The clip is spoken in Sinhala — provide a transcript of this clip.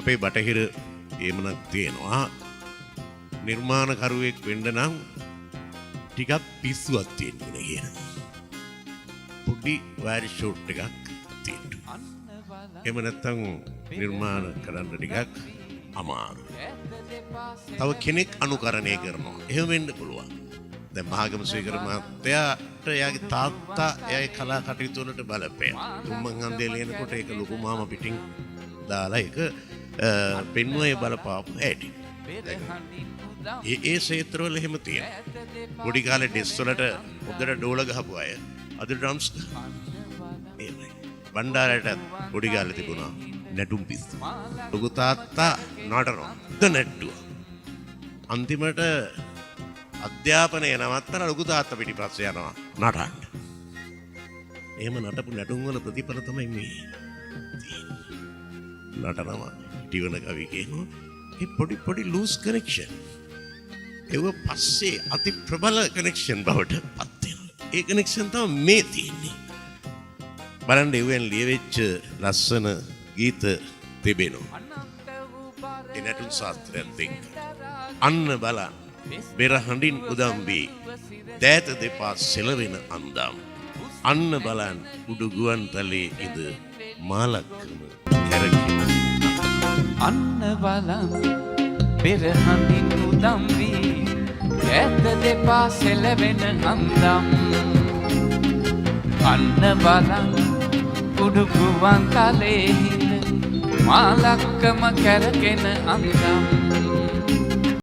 අපේ බටහිර එහෙමනක් තියෙනවා. නිර්මාණකරුවෙක් වෙන්න නම් ටිකක් පිස්සුවක් තියෙන්න ඕනේ කියන. පොඩි වයර් ෂෝට් එකක් තියෙන්න. එහෙම නැත්නම් නිර්මාණ කරන්න ටිකක් අමාරුයි. තව කෙනෙක් අනුකරණය කරනවා. එහෙම වෙන්න පුළුවන්. දැන් මහාගම ශ්‍රීකර මහත්තයාට එයාගේ තාත්තා එයාගේ කලා කටයුතු වලට බලපෑවා. තුම්මන් හන්දිය ලියනකොට ඒක ලොකු මාමා පිටින් දාලා ඒක පෙන්නුවා ඒ බලපාපු හැටි. ඒ ඒ ක්ෂේත්‍රවල එහෙම තියෙනවා. පොඩි කාලේ ඩෙස් වලට හොඳට ඩෝල ගහපු අය අද ඩ්‍රම්ස් ගහනවා. එහෙමයි. බණ්ඩාරයට පොඩි කාලේ තිබුණා නැටුම් පිස්සු. ලොකු තාත්තා නටනවා. හොඳ නැට්ටුවා. අන්තිමට අධ්‍යාපනය නවත්තලා ලොකු තාත්තා පිටිපස්සේ යනවා නටන්න. එහෙම නටපු නැටුම් වල ප්‍රතිඵල තමයි මේ තියෙන්නේ. නටනවා, ටිවන කවි කියනවා. ඒ පොඩි පොඩි ලූස් කනෙක්ෂන්. ඒව පස්සේ අති ප්‍රබල කනෙක්ෂන් බවට පත් වෙනවා. ඒ කනෙක්ෂන් තමයි මේ තියෙන්නේ. බලන්න එවෙන් ලියවෙච්ච ලස්සන ගීත තිබෙනවා. ඒ නැටුම් ශාස්ත්‍රයත් එක්ක. අන්න බලන්න. බෙර හඬින් උදම් වී දෑත දෙපා සෙලවෙන අන්දම්. අන්න බලන් උඩු ගුවන් තලයේ ඉඳ මාලක්කම කැරකෙන. අන්න බලන් බෙරහඬින් උදම් වී ඈත දෙපා සෙලවෙන අන්දම්. අන්න බලන් උඩු ගුවන් තලයේ හිඳ මාලක්කම කැරකෙන අන්දම්.